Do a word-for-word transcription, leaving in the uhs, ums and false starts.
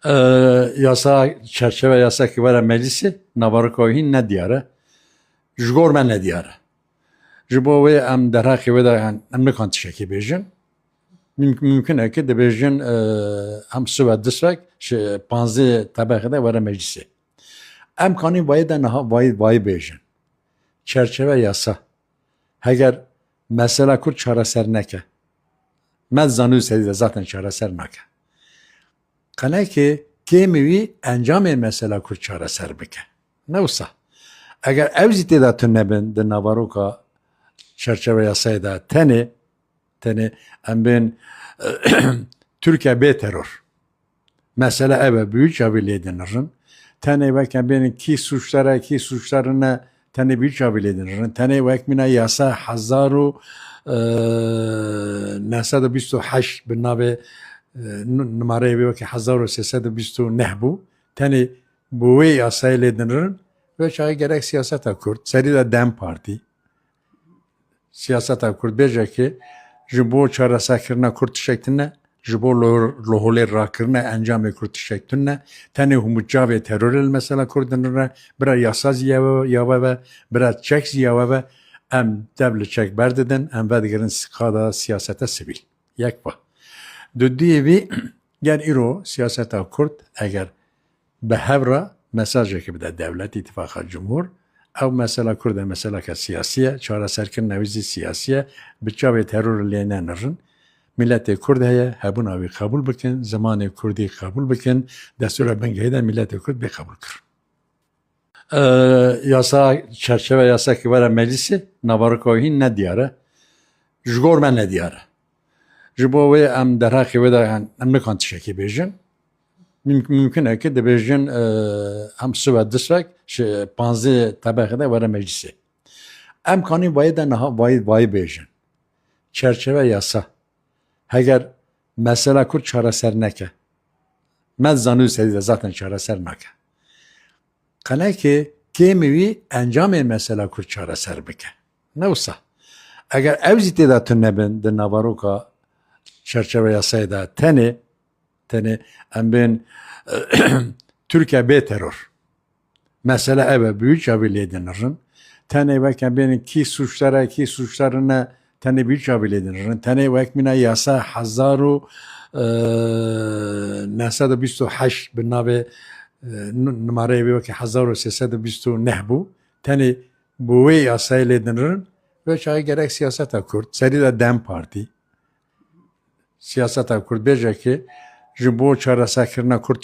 E, yasa, çerçeve yasa ki were meclisê, naveroka wî hîn nediyar e. Ji gor me nediyar e. Ji bo wê em derheqê wê de, yani, em nikan tiştekî bêjin. Müm-, mümkün e ki dibêjin, e, em sibe disvek, şi-, panzdeh tebexê de were meclisê. Em kanî vayê de niha vayê, vayê bêjin. Çerçeve yasa. Heger mesela Kurd çareser neke, me zanî serî de zaten çareser nake. Qenekê kêmî wî encamê mesela Kurd çareser bike. Ne wisa. Eger ew zî tê de tune bin di naveroka çerçeve yasayê de tenê, tenê em bên Türkiye bê teror. Mesele ev e, bi wî çavî lê dinirin. Tenê wek em bênin kî sûcdar e, kî sûcdar nine, tenê bi wî çavî lê dinirin. Tenê wek mîna yasa hezar û, e, neh sed û bîst û heşt bi navê, e, nu-, numareyê wê wekî hezar û sê sed û bîst û neh bû. Tenê bi wê yasayê lê dinirin. Wê çaxê gerek siyaseta Kurd, serî de DEM Partî, siyaseta Kurd bêje ki ji bo çareserkirina Kurd tiştek tune, ji bo lo-, loholê rakirina encamê Kurd tiştek tune, tenê hûn bi çavê terorê li mesela Kurd dinire, bira yasa zî yawe, yawe be, bira çek zî yawe be, em dev li çek berdidin, em vedigirin qada siyaseta sivîl. Yek va. Dudiyê vî, ger îro siyaseta Kurd eger bi hev re mesajekê bide dewlet, îtifaqa cumhur, ew mesela Kurd e, meseleke siyasî ye, çareserkirina wî zî siyasî ye, bi çavê terorê lê nenirin. Miletê Kurd heye, hebûna wî qebûl bikin, zimanê Kurdî qebûl bikin, destûra bingehî de miletê Kurd bê qebûl kirin. E, yasa, çerçeve yasa ki were meclisê, naveroka wî hîn nediyar e. Ji gor me nediyar e. Ji bo wê em derheqê wê de, yani, em nikan tiştekî bêjin. Müm-, mümkün e ki dibêjin, e, em sibe disvek, şi-, panzdeh tebexê de were meclisê. Em kanî vayê de niha vayê, vayê bêjin. Çerçeve yasa. Heger mesela Kurd çareser neke, me zanî serî de zaten çareser nake. Qenekê kêmî wî encamê mesela Kurd çareser bike. Ne wisa. Eger ew zî tê de tune bin di naveroka çerçeve yasayê de tenê, tenê em bên Türkiye bê teror. Mesele ev e, bi wî çavî lê dinirin. Tenê wek em bênin kî sûcdar e, kî sûcdar nine, tenê bi wî çavî lê dinirin. Tenê wek mîna yasa hezar û, e, neh sed û bîst û heşt bi navê, e, nu-, numareyê wê wekî hezar û sê sed û bîst û neh bû. Tenê bi wê yasayê lê dinirin. Wê çaxê gerek siyaseta Kurd, serî de DEM Partî, siyaseta Kurd bêje ki ji bo çareserkirina Kurd